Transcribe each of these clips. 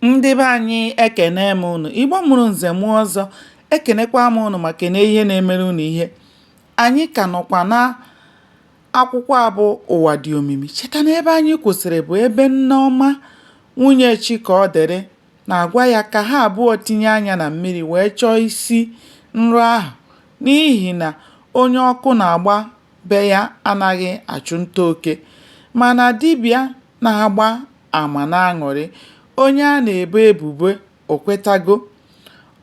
Ndị be anyị, ekene m unu. Igbo mụrụ nze mụọ ọzọ, ekenekwa m unu ma kene ihe na-emere unu ihe. Anyị ka nọkwa na akwụkwọ a bụ Ụwa Dị Omimi. Cheta na ebe anyị kwụsịrị bụ ebe Nneọma nwunye Chikaọdịrị na-agwa ya ka ha abụọ tinye anya na mmiri wee chọọ isi nrọ ahụ n'ihi na onye ọkụ na-agba be ya anaghị achụ nta oke. Mana dibịa na-agba ama n'aṅụrị, onye a na-ebo ebubo o kwetago.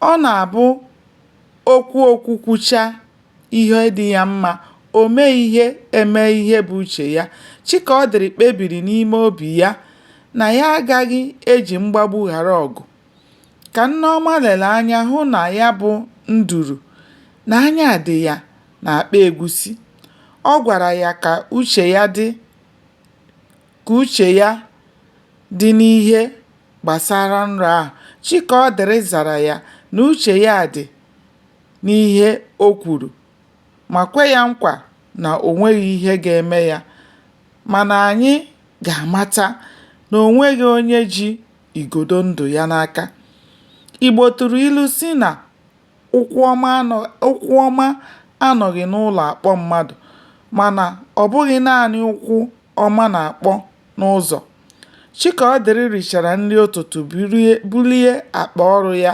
Ọ na-abụ okwu okwu kwuchaa ihe dị ya mma, o mee ihe emee ihe bụ uche ya. Chikaọdịrị kpebiri n'ime obi ya na ya agaghị eji mgbagbu ghara ọgụ. Ka Nneọma lere anya hụ na ya bụ nduru, na anya dị ya n'akpa egwusi. Ọ gwara ya ka uche ya dị ka uche ya dị n'ihe gbasara nrọ ahụ. Chikaọdịrị zara ya na uche ya dị n'ihe o kwuru ma kwe ya nkwa na o nweghị ihe ga-eme ya mana anyị ga-amata na o nweghị onye ji igodo ndụ ya n'aka. Igbo tụrụ ilu sị na ụkwụ ọma anọghị n'ụlọ akpọ mmadụ mana ọ bụghị naanị ụkwụ ọma na-akpọ n'ụzọ. Chikaọdịrị richara nri ụtụtụ bulie akpa ọrụ ya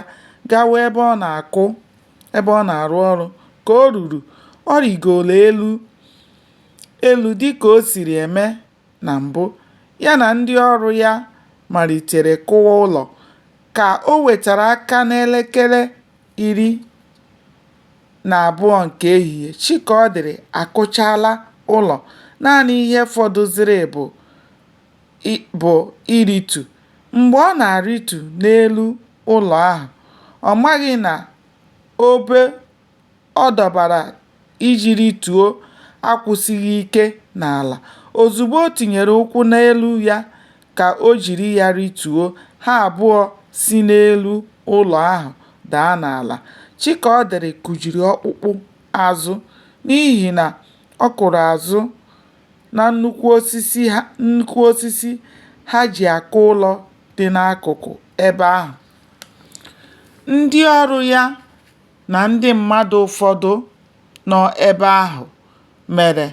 gawa ebe ọ na-arụ ọrụ. Ka o ruru, ọ rịgoro elu dịka o siri eme na mbụ, ya na ndị ọrụ ya malitere kụwa ụlọ. Ka o wetara aka n'elekere 12 nke ehihie, Chikaọdịrị akụchaala ụlọ, naanị ihe fọdụzịrị bụ ịrịtu. Mgbe ọ na-arịtu n'elu ụlọ ahụ, ọ maghị na obe ọ dọbara iji rịtuo akwụsighị ike n'ala. Ozugbo o tinyere ụkwụ n'elu ya ka o jiri ya rịtuo, ha abụọ si n'elu ụlọ ahụ daa n'ala. Chikaọdịrị kụjiri ọkpụkpụ azụ n'ihi na ọ kụrụ azụ na nnukwu osisi ha ji akụ ụlọ dị n'akụkụ ebe ahụ. Ndị ọrụ ya na ndị mmadụ ụfọdụ nọ ebe ahụ mere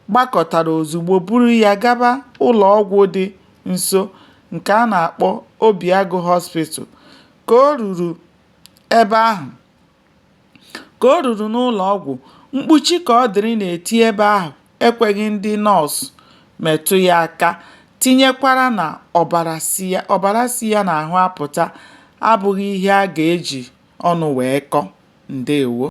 gbakọtara ozugbo buru ya gaba ụlọọgwụ dị nso nke a na-akpọ Obiagụ Hospital. Ka o ruru ebe ahụ, Ka o ruru n'ụlọọgwụ, mkpu Chikaọdịrị na-eti ebe ahụ ekweghị ndị nọọsụ metụ ya aka tinyekwara na ọbara si ya n'ahụ apụta abụghị ihe a ga-eji ọnụ wee kọọ. Ndeewo.